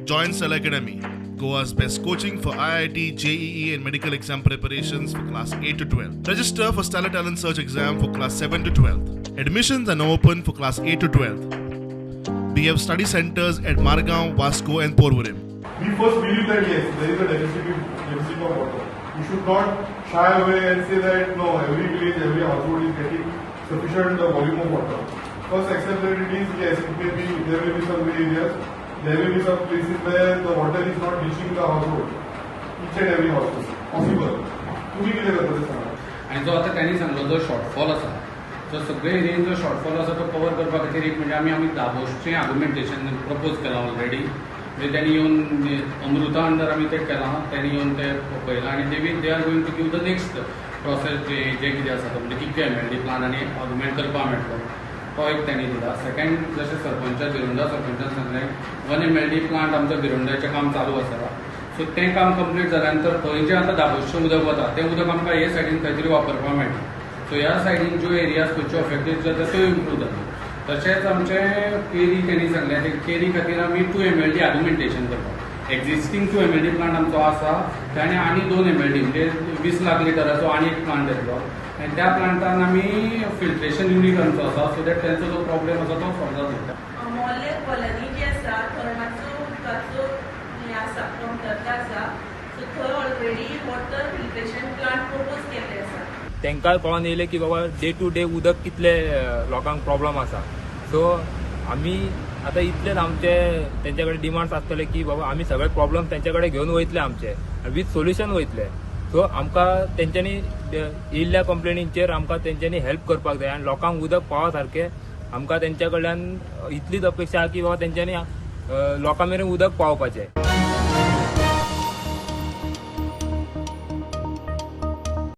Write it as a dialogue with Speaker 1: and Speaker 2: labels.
Speaker 1: Join Stellar Academy, Goa's best coaching for IIT, JEE, and medical exam preparations for class 8 to 12. Register for Stellar Talent Search exam for class 7 to 12. Admissions are now open for class 8 to 12. We have study centers at Margao, Vasco, and Porvorim.
Speaker 2: We first believe that yes, there is a deficit of water. We should not shy away and say that no, every village, every household is getting sufficient volume of water. First, accept that it is, yes, it may be, there may be some grey areas, there may be some places where the water is not reaching the household, each and every household. Possible. तुम्ही कितें करता तें सांगा.
Speaker 3: आनी जो आतां त्यांनी सांगलो जो शॉर्टफॉल आसा, जो सगळे एरियेन जो शॉर्टफॉल आसा तो कवर करपा खातीर एक म्हणजे आमी दाबोशचें आगुमेंटेशन प्रपोज केलां ऑलरेडी. म्हणजे त्यांनी येवन अमृता अंडर आमी तें केलां, त्यांनी येवन तें पळयलां आनी they are going to give the next process जे जे कितें आसा तो, म्हणजे कितके एमएलडी प्लांट आनी ऑगुमेंट करपाक मेळटलो तो एक त्यांनी दिला. सेकंड, जशें सरपंचा, भिरोंडा सरपंचान सांगलें, 1 एमएलडी प्लांट आमचो भिरोंडाचें काम चालू आसा. सो तें काम कंप्लीट जाल्या नंतर थंय जें आतां दाबोशचें उदक वता तें उदक आमकां हे सायडीन खंय तरी वापरपाक मेळटा. सो ह्या सायडीन ज्यो एरियाज खंयच्यो अफेक्टेड जाता त्यो इम्प्रूव जाता. तशेंच आमचें केरी तेणी सांगलें, ते केरी खातीर आमी 2 एमएलडी आगुमेंटेशन करता. एक्झिस्टींग 2 एमएलडी प्लांट आमचो आसा, ताणें आनी 2 एमएलडी म्हणजे 20 लाख लिटराचो आनी एक प्लांट येतलो आनी त्या प्लांटान आमी फिल्ट्रेशन युनीट आमचो आसा, सो that तेंचो जो प्रॉब्लेम आसा तो सॉल्व जातलो.
Speaker 4: मोर्ले कॉलनी जी आसा थंय मातसो उदकाचो हें आसा, कमतरता आसा. सो थंय already water filtration plant propose केल्ले आसा.
Speaker 5: तांकांय कळोन येयलें की बाबा डे टू डे उदक कितले लोकांक प्रॉब्लम आसा. सो आमी आतां इतलेच आमचे तेंच्या कडेन डिमांड्स आसतले की बाबा आमी सगळे प्रॉब्लम तेंच्या कडेन घेवन वयतले आमचे, वीथ सोल्युशन वयतले. सो आमकां तेंच्यांनी येयल्ल्या कंप्लेनींचेर आमकां तेंच्यांनी हेल्प करपाक जाय आनी लोकांक उदक पावा सारकें आमकां तेंच्या कडल्यान इतलीच अपेक्षा आहा की बाबा तेंच्यांनी लोकां मेरेन उदक पावोवपाचें.